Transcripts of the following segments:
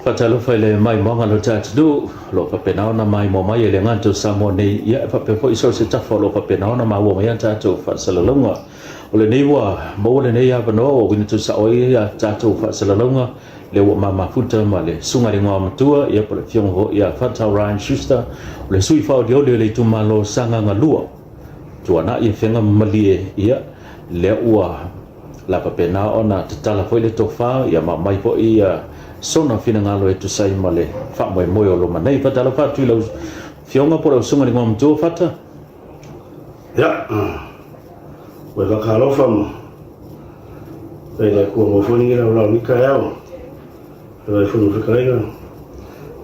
Faatalofa i le maimoaga o lo tatou atunuu o lo o faapena ona maimoa mai e le gata o Samoa nei, ia e faapea foi so o se tafa o lo o faapena ona maua mai a tatou faasalalauga. O lenei ua maua lenei avanoa ua uiga tuusao ai a tatou faasalalauga lea ua mamafuta ma le Susuga i le Igoamatua, ia po o le Afioga foi ia Fata Ryan Schuster, o le sui faaolioli o le itumalo o Sagaga 2, Tuanai Afega ma Malie, ia lea ua la faapena ona tatala foi le tofa, ia ma aumai foi ia sona finagalo e tusa ai ma le faamoemoe o loma nei. Faatalofa atu i lau Afioga po o lau Susuga i le Igoamatua Fata. Ia, ua faatalofa ma fai le Atua mo foi lenei laolao i lenei taeao. Fai foi mo fetalaiga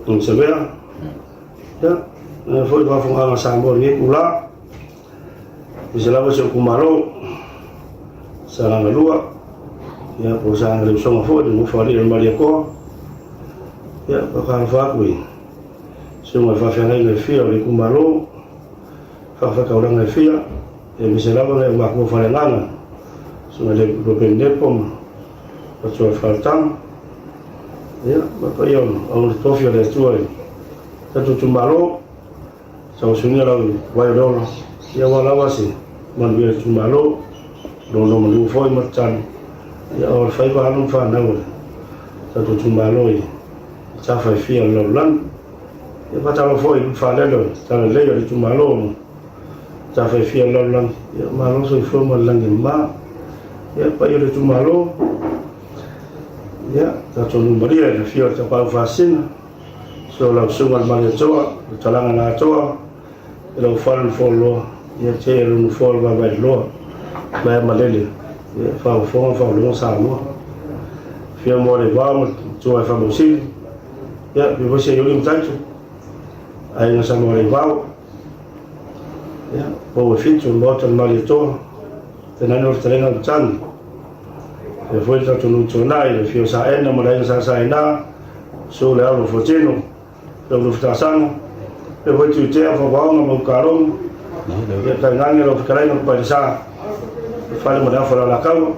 ma Samea. Ia, na foi faafogaga Samoa i lenei itula. Aemaise lava si ou itumalo, Sagaga 2, ia po o Sagaga le Usoga foi, le nofo alii o le Malietoa. Ia, faatalofa atu i susuga i faafeagaiga e fia o le itumalo, faafetaulaga e fia, aemaise lava nai ou matua faaleagaga, susuga i le Lopenepo ma Matua Faletama, ia, ma paia o le tofi o le Atua i tatou itumalo, sausuina lau vai o le ola, ia aua lava se manuia o le itumalo, nonomanu foi ma tatalo, ia o le faiva alo ma fanau o le tatou itumalo i tafa e fia o le lalolagi. Ia faatalofa foi i faalele o le talalelei o le itumalo o tafa e fia o le lalolagi, ia malo soifua ma le lagi e mama. Ia paia o le itumalo, ia tatou nuu malie i le afio o le Tapaau Faasisina, so lau susuga i le Malietoa, le Talaga na atoa, i lau fale le Foloa, ia te le nofoa le Vaavaaeloa, Maea Malele, ia faafofoga ma faaologo Samoa. Afio mo le vao ma tua e Faamausili, ia afio foi Seiuli ma Taito, Aiga Samoaleivao, ia pou e fitu le Maota o le Malietoa, tainane o le fetalaiga o Matagi. Afio foi le tatou nuu Tuanai, le afio o Saena ma le Aiga Sa Saena, susu le Alo o Fuatino, lau Lufutasaga, e foi Tuitea, Favaoga ma Ukaloga, ia tainane lau fetalaiga ma Pailesa, le fale ma le afa o le Alataua,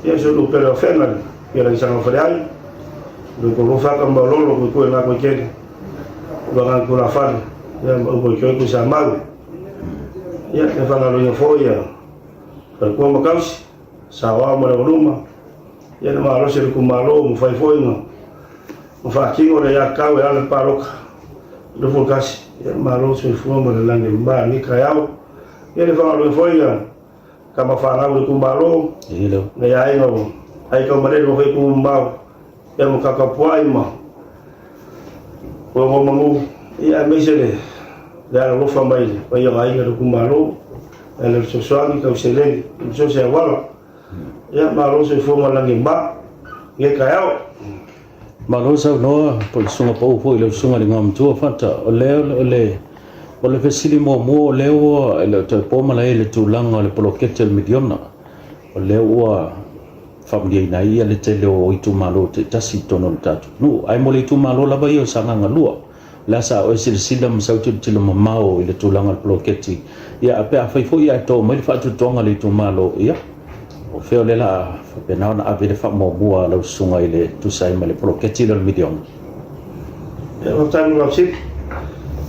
ia si ou nuu pele o Afega, ia Lagisaga o Faleai, le Kolofa aka ma Lolo, Kuikui ngā koe tele, Wanga Tulafale, ia ma Upo i Koe Kui Samau, ia e whangaloina foi ia Falekua ma Kausi, Saoao ma le Aualuma, ia le malosi o le itumalo ua mafai foi ona faatino le aiatatau e ala i le palota 21. Ia malo le soifua ma le lagi e mama i lenei taeao. Ia le faagaluega foi a tama fanau o le itumalo, nai aiga o Aitaumalele ma Faitūmamao, ia ma Tatapuai ma Ogoomanu, ia aemaise le le alolofa mai le paia o aiga o le itumalo, e ala i le fesoasoani tau seleni ma so o se auala. Ia, malo soifua ma lagi ma lenei taeao. Malo saunoa po o le susuga pau foi i lau susuga i le Igoamatua Fata. O lea o le o le fesili muamua o lea ua e le o toe po malae i le tulaga o le poloketi o le miliona. O lea ua faamalieina ai ia le tele o itumalo taitasi i totonu o le tatou atunuu. Ae mo le itumalo lava ia o Sagaga 2, O le a sa oe silasila ma sau tilotilo mamao i le tulaga o le poloketi, ia, a pe a fai foi ae to mai le faatuatuaga a le itumalo, ia, o fea o lea o le a faapena ona ave le faamuamua a lau susuga i le tusa ai ma le poloketi lea o le miliona? Ia, faafetai mo lau fesili.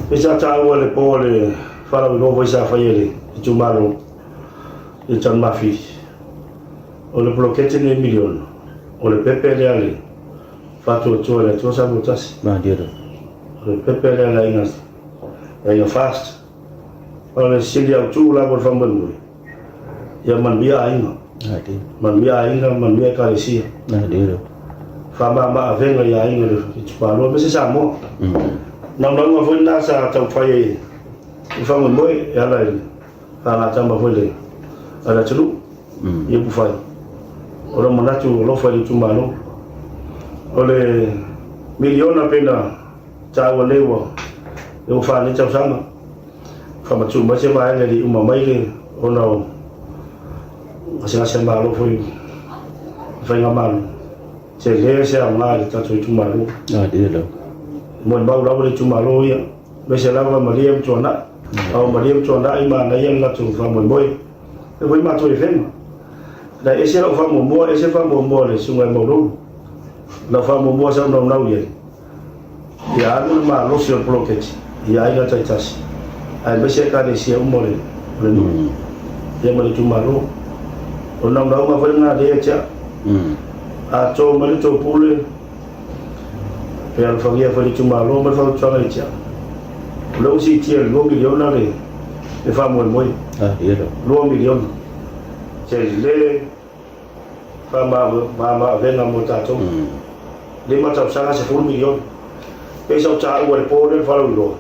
Pei sa taua i le po o le faalauiloa foi sa faia e le itumalo i Tanumafili, o le poloketi lenei miliona, o le pepe lea a le Faatuatua i le Atua Samoa Tasi. Malie. O le pepe lea le aiga, le aiga Fast. O le sili autu lava o le faamoemoe, ia manuia aiga. Malie. Manuia aiga, manuia ekalesia. Malie. Faamama avega i aiga le itumalo, aemaise Samoa. Naunauga foi lena sa taumafai ai i faamoemoe e ala i le faagatama foi le a le atunuu i upufai. O lou manatu alofa i le itumalo. O le miliona pei ona taua nei ua ua fa nei tausaga faamatuu mai se vaega e le i uma mai le ona o gasegase a Malo foi faigamalo tele se aoga i le tatou itumalo. Molimau lava le itumalo ia aemaise lava Malie ma Tuanai. A o Malie ma Tuanai manaia le latou faamoemoe. E foi matou i Afega. Na ese lau faamuamua, ese faamuamua a le susuga ia Maulolo. Lau faamuamua sa ou naunau i ai. Ia alu le malosi o le poloketi i aiga taitasi aemaise Ekalesia uma o le nuu ia ma le itumalo. O le naunauga foi lena lea ia te au. A to mai le tou pule, pe alofagia foi le itumalo ma le fautuaga ia te au. O lea ua siitia i le $2 miliona le faamoemoe. $2 miliona. Tele faamama-avega mo tatou. 5 tausaga $10 miliona. Pei sa ou taua i le po lea le falauiloa,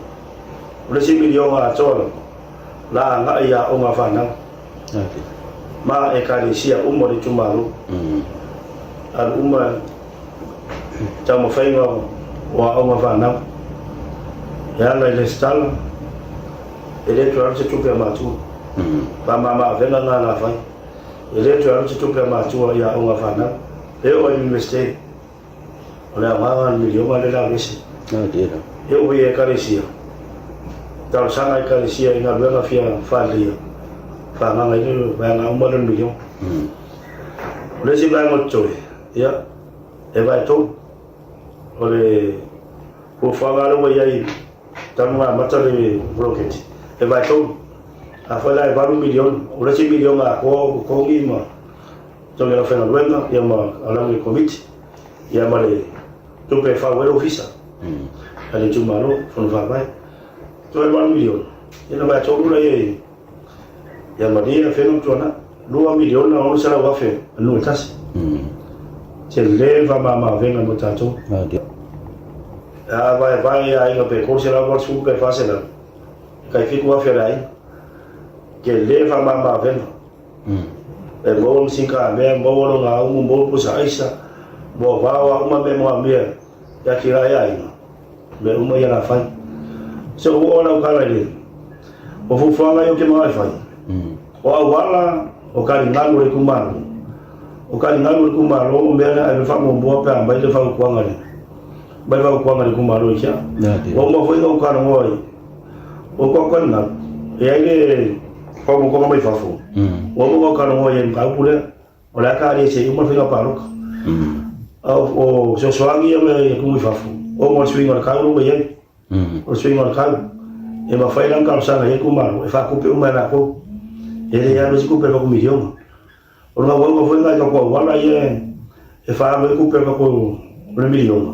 o le isi miliona atoa lava la agai i aoga a fanau ma ekalesia uma o le itumalo. Alu uma taumafaiga o aoga a fanau e ala i lesitala, e le toe alu se tupe a matua. Faamama-avega lena la fai. E le toe alu se tupe a matua i aoga a fanau. E oo i Universite, o le aogaga o le miliona lea le aveese. E oo i Ekalesia, talosaga Ekalesia i galuega fia faaleleia, faaagaga ai le vaega uma lea o le miliona. O le isi vaega o totoe, ia, e vaetolu. O le fuafuaga lea ua i ai talu ona amata le poloketi, e vaetolu. Afai la e $8 miliona, o le isi miliona atoa o totogi ma totogi o le aufaigaluega ia ma alauni o le komiti, ia ma le tupe e fau ai le ofisa a le itumalo, fono faavae. Toe $8 miliona, ia ona vaetolu lea i ia Malie, Afega ma Tuanai. $2 miliona 600 afe a nuu e tasi. Tele faamama-avega mo tatou. A vaevae i aiga pe 380 pe 400, tai 7,000 a le aiga. Tele faamama-avega. E maua masini kamea, maua lona aumu, maua pusa aisa, maua vao a uma mea manaomia e atiae aiga. Mea uma ia la fai. Se ua oo lau tala i le o fuafuaga ia ou te manao e fai. O auala o taligalu o le itumalo. O taligalu o le itumalo o mea na ave faamuamua pe a aumai le fautuaga le mai le fautuaga a le itumalo i sia. Ua uma foi ona ou talanoa i o tatou taligalu e i ai le fautuaga mai fafo. Ua uma ona ou talanoa i ai i le mataupu lea. O le a talia se i uma le faiga palota. A o fesoasoani ia mai atunuu i fafo, ona o le suiga o le tau lea ua i ai. O le suiga o le tau, e mafai la ona talosaga i ai itumalo e faatupe uma e latou. E le alu ai se tupe a le tatou miliona. O le nauauga foi lena i tatou auala ia e faaalu ai tupe a le tatou o le miliona,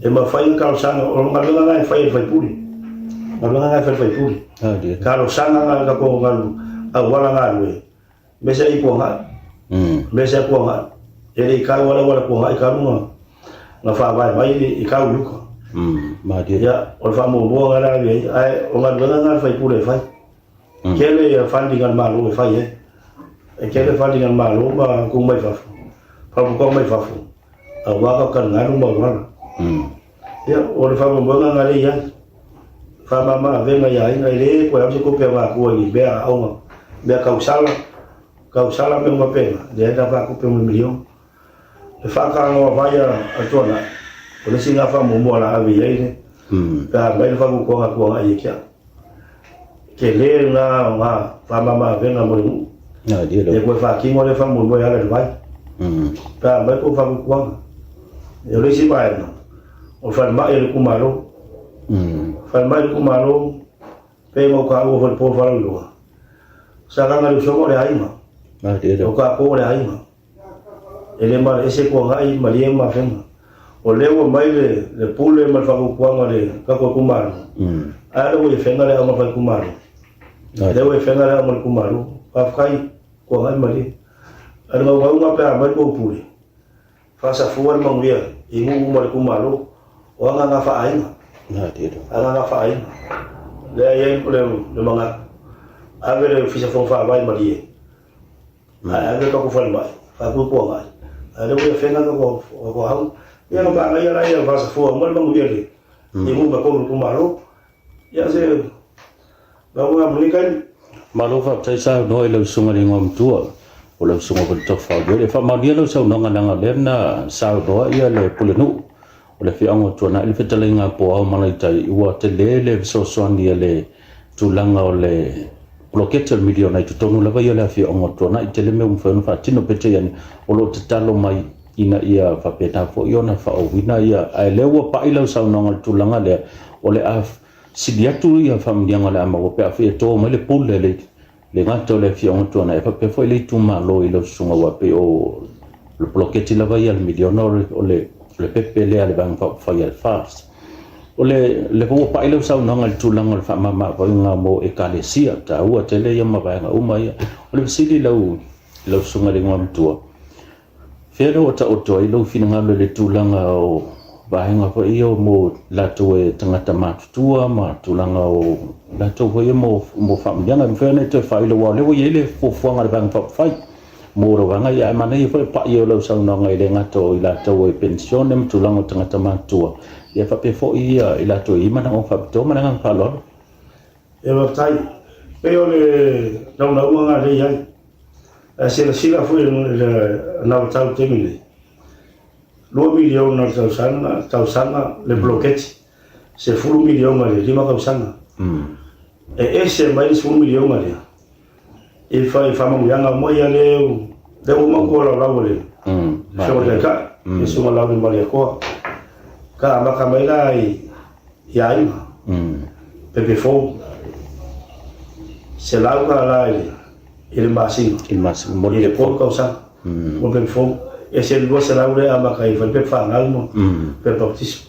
e mafai ona talosaga, o le galuega lena e fai e le sui usufono. O le galuega lena e fai e le sui usufono. Talosaga na i tatou auala galue Mea i Puangai. Mea se Puangai. E le i kau ala wala Puangai kalu nga nga whaavae mai i kau i uka. Ia, o le faamuamua nga la ave ai, ae o galuega nga le faipule e fai. Tele ia funding a le Malo e fai ai. E tele funding a le Malo ma ku mai fafo. Faapopoga mai fafo. Aua ka taligalu ma auala. Ia, o le faamoemoega nga lea i ai. Faamama avega i aiga, e le toe alu se tupe a matua i mea aoga, mea tausala, tausala mea uma pena, leai na faatupe ma le miliona. Le faatanoa vai a Tuanai, o le isi lena faamuamua o le a ave i ai le, pe a aumai le fautuaga a Tuanai ia te au. Tele lena o ngā faamama avega mo le nuu. E toe faatino lea faamoemoe e ala i le vai. Pe a aumai tou fautuaga. O le isi vaega, o le falemai o le itumalo. Falemai o le itumalo, pei ona ou taua foi i le po faalauiloa, Sagaga le Usoga o le aiga. O tatou o le aiga. E le malaese Tuanai, Malie ma Afega. O lea ua mai le pule ma le faatuatuaga o le tatou itumalo, ae lea ua i Afega le aoga faa-itumalo. Lea ua i Afega le aoga o le itumalo. Faafetai Tuanai, Malie. A o le naunauga pe a aumai le tou pule, faasafua le manuia i nuu uma o le itumalo. O agaga faa-aiga. Agaga faa-aiga. Lea e i ai le manatu, ave le Ofisa Fono Faavae i Malie, Ae ave le tatou falemai, faatuatuanai, ae lea ua ia fena le tatou aoga. Ia ona manaia la ia faasafua uma le manuia i nuu ma totonu o le itumalo. Ia se lauga mo lenei taimi. Malo faafetai saunoa i lau susuga i le igoa matua o lau susuga foi le Tofa o Leole. E faamaonia lau saunoaga leaga o lea na saunoa ia le Pulenuu o le afioaga o Tuanai i le fetalaiga a Poao Malaitai ua tele le fesoasoani a le tulaga o le poloketi o le miliona i totonu lava ia o le afioaga o Tuanai. Tele mea ua mafai ona faatino peitai ane o lo o tatalo mai. ina ia faapena foi ona faaouina ia. Ae lea ua pai lau saunoaga i le tulaga lea, o le a sili atu ia faamanuiaga o le a maua pe afai e to mai le pule le le gata o le afioaga Tuanai ae faapea foi le itumalo i lau susuga aua pei o le poloketi lava ia a le miliona o le o le pepe lea a le Vaega Faaupufai a le FAST. O le le ua pai lau saunoaga i le tulaga o le faamamaavega mo ekalesia, taua tele ia ma vaega uma ia. O le fesili i lau lau susuga i le Igoamatua, Fea lea ua taoto ai lou finagalo i le tulaga o vaega foi ia mo latou e tagata matutua ma tulaga o latou foi ia mo, mo faamanuiaga. E mafai ona e toe faailo aua o lea ua i ai le fuafuaga a le Vaega Faaupufai mo le vaega ia, ae manaia foi le pai o lau saunoaga e le gata o i latou e penisione ma tulaga o tagata matutua, ia faapea foi ia i latou e i ai manaoga faapitoa. Ma le agaga faaaloalo. Ia faafetai. Pei o le naunauga lena lea e i ai. Ae silasila foi i le anavatau i le taimi nei, $2 miliona i le tausaga, tausaga le poloketi, $10 miliona i le 5 tausaga. E ese mai le $10 miliona lea i faamanuiaga uma ia lea lea ua uma ona tolaulau e le Afioga i le Taitai, le Susuga Laauliamalietoa. Ka amata mai la i aiga, pepe fou, $100 i le masina, i le masina mo le 3 tausaga, mo le pepe fou. Ese le 200 lea e amata ai fai pepa fanau ma pepa baptism.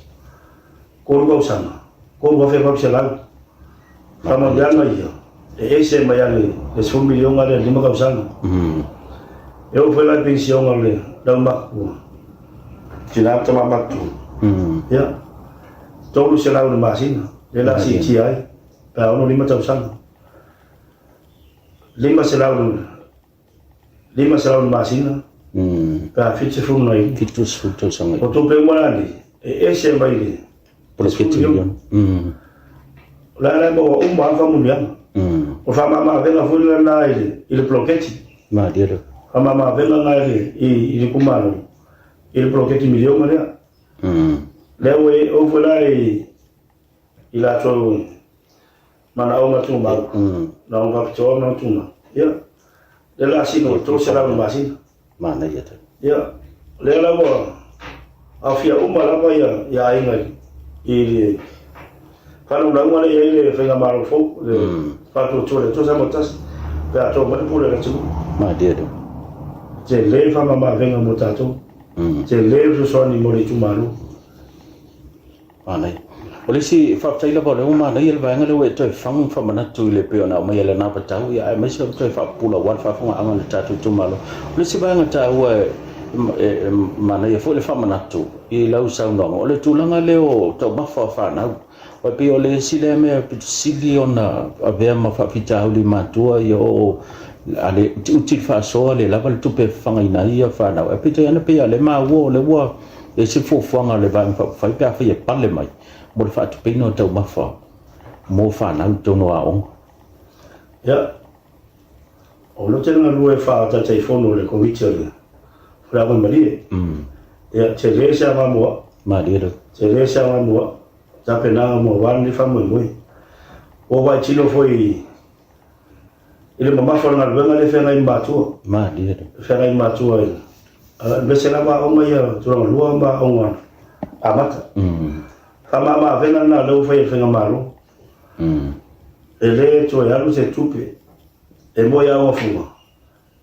3 tausaga, 3,800. Faamanuiaga ia, e ese mai lava le 10 miliona lea i le 5 tausaga. E oo foi la i penisiona o le aumatutua, tina ma tama matutua, ia, 300 i le masina, lea o le a siitia ai pe a 65 tausaga. 500 500 i le masina, pe a 75. 70 tausaga. O tupe uma la nei, e ese mai le poloketi miliona. O le a la e maua uma lava faamanuiaga. O le faamama-avega foi lena i le poloketi. Malie lava. Faamama-avega lena i le itumalo, i le poloketi miliona lea. Lea ua oo foi la i latou manaoga tumau, manaoga faapitoa, manaoga tumau. Ia, lea o le a sino i le 300 i le masina. Manaia tele. Ia, o lea la ua aofia uma lava ia aiga i le faalaulauga lea e i ai le faigamalo fou, le faatuatua i le Atua Samoa Tasi, pe a to mai le pule a le atunuu. Malie tele. Tele le faamamaavega mo tatou, tele le fesoasoani mo le itumalo. Manaia. O le isi faafetai lava o lea ua manaia le vaega lea ua e toe fagu faamanatu i le pei ona aumai e lena vatau, ia aemaise o toe faapupula aua le faafofogaaga a le tatou itumalo. O le isi vaega taua e, e, e manaia foi le faamanatu i lau saunoaga, o le tulaga lea o taumafa o fanau. Aua e pei o le isi lea mea pito sili ona avea ma faafitauli matua ia o a le utiuti le faasoa, le lava le tupe e fafagaina ai ia fanau. Ae peitai ane pei a le maua o lea ua E ese le fuafuaga a le Vaega Faaupufai pe afai e pale mai mo le faatupeina o taumafa mo fanau i totonu o aoga. Ia, o lea ou te galue faa-Taitaifono o le Komiti o le Faleaoga i Malie. Ia, tele se aoga mo au. Malie lava. Tele se aoga mo au, tapenaga mo aua lenei faamoemoe. Ua vaai tino foi i le mamafa o le galuega lea e feagai ma matua. Malie le. Feagai ma matua i aemaise lava aoga ia tulaga lua ma aoga amata. Faamama avega lena lea ua fai e le faigamalo. E le toe alu se tupe e moe i aoga fuga.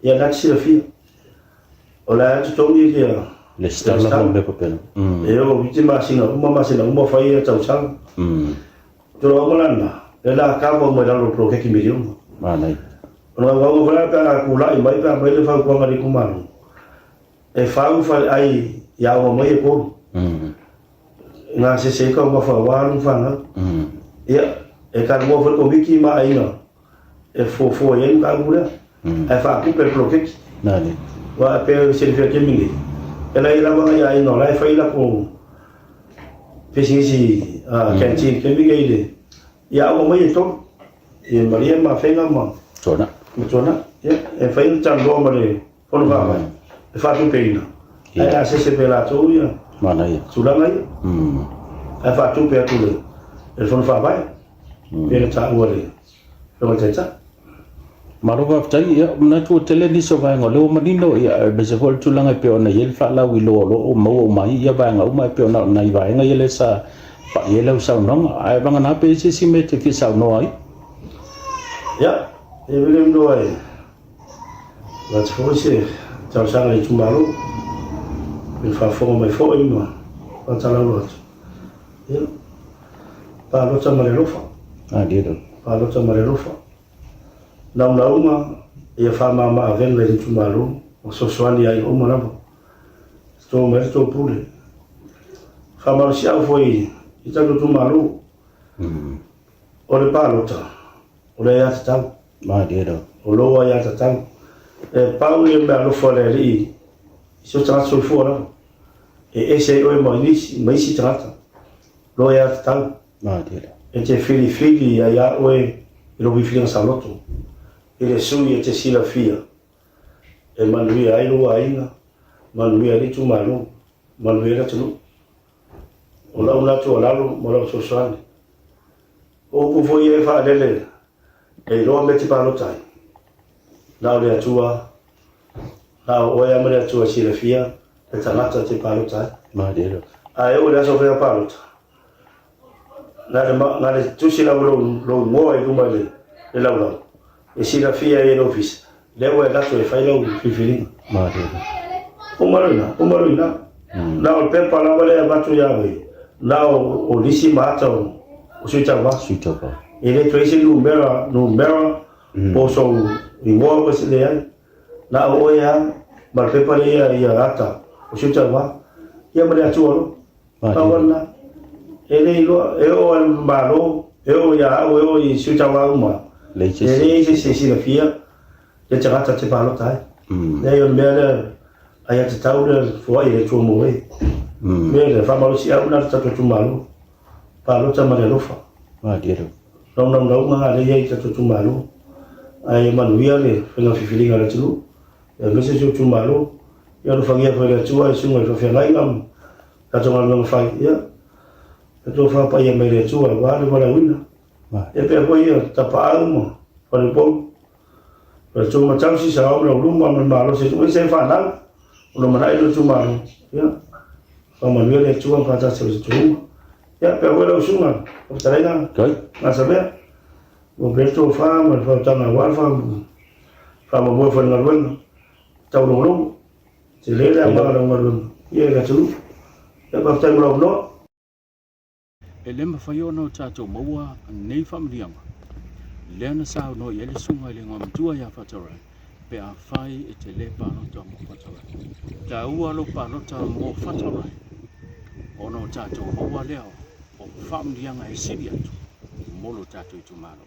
Ia lena e te silafia. O la e totogi ia le stala ma mea faapena. E oo i te masina uma, masina uma fai ia tausaga. Tulaga uma la lena, lea la kava uma i lalo o le poloketi miliona. Manaia. O le gaugauga foi la pe a tulai mai pe a aumai le fautuaga a le itumalo, e fau faleai i aoga mai e tolu. E gasese ai taumafa aua alo ma fanau. Ia, e talanoa foi le Komiti ma aiga e fuafua i ai le mataupu lea, ae faatupe e le poloketi. Aua e pei e silafia i le taimi nei, e la i ai lava nai aiga o la e fai latou pisinisi canteen i le taimi nei i le i aoga mai e tolu, i Malie ma Afega ma Tuanai. Ma Tuanai. Ia, e mafai ona talanoa ma le Fono Faavae e faatupeina, ae asese pea e latou ia Manaia. tulaga ia. Ae faatupe atu e le Fono Faavae, pei ona taua e le Afioga i le Taitai. Malo faafetai. Ia, manatu ua tele nisi o vaega o lea ua manino, ia, aemaise foi le tulaga e pei ona i ai le faalauiloa o lo o maua uma ai ia vaega uma e pei ona o nai vaega ia lea sa pai ai lau saunoaga. Ae vagana pe i ai se isi mea e te fia saunoa ai? Ia, e vele noa e avatu foi se talosaga i le itumalo, i le faafofoga mai foi ma faatalaulo atu. Ia, palota ma le alofa. Palota ma le alofa. Naunauga ia faamama avega i le itumalo ma fesoasoani i aiga uma lava. Toto mai le tou pule. Faamalosiau foi i tatou itumalo. O le palota, o le aiatatau. O lou aiatatau. E pau ia meaalofa a le Alii i so tagata soifua lava. E ese ai oe ma nisi, ma isi tagata. Lou aiatatau. E te filifili ai a oe i lou filifiliga saoloto, i le sui e te silafia e manuia ai lou aiga, manuia ai le itumalo, manuia ai le atunuu. O lau lena tuualalo ma lau fesoasoani. O upu foi ia e faalele e iloa mea e te palota ai, na o le Atua, na o oe lava ma le Atua e silafia le tagata e te palota ai. Ae oo i le aso o faiga palota, Na le, na le tusi lava lou, lou igoa i luma i le, le laulau, e silafia ai e le ofisa, lea ua e alu atu e fai lau filifiliga. Uma loa ina, uma loa ina. Na o le pepa lava lea e avatu ia oe, na o, o lisi ma ata o, o sui tauva. Sui tauva. E le toe i se numera, numera, po o sou igoa po o se leai. Na o oe lava ma le pepa lea ia ata o sui tauva. Ia ma le Atua loa. Pau lava lena. E le iloa, e oo lava i le Malo, e oo ia au, e oo i sui tauva uma, e leai se isi e silafia le tagata te palota ai. Leai, o le mea lea, aiatatau lea foai e le Atua mo oe. O le mea lea, faamalosiau lena le tatou itumalo, palota ma le alofa. Lau naunauga lena lea e i ai i le tatou itumalo, ae manuia le faiga filifiliga a le atunuu, aemaise si ou itumalo. Ia alofagia foi e le Atua i susuga i faafeagaiga ma tatou galuega fai, ia, le tofa paia mai le Atua aua le valaauina. Ia pea foi ia tapaau ma faleupolu, faletua ma tausi, saoa ma lauluma ma le malosi e tuu ai se fanau, o lo manai lo itumalo, ia, faamanuia le Atua ma faatasi o se tuuma. Ia, pea foi lau susuga, fetalaiga, Gasamea, ua pea le tofa ma le faautaga aua le faamoemoe foi i le galuega, taulogologo. Tele le aoga o lau galuega ia i le atunuu. Ia faafetai mo lou avanoa. E le mafai ona o tatou maua nei faamanuiaga lea na saunoa i ai le susuga i le Igoamatua ia Fatarai pe afai e te le palota mo Fatarai. E taua lou palota mo Fatarai ona o tatou maua lea o faamanuiaga e sili atu mo lo tatou itumalo.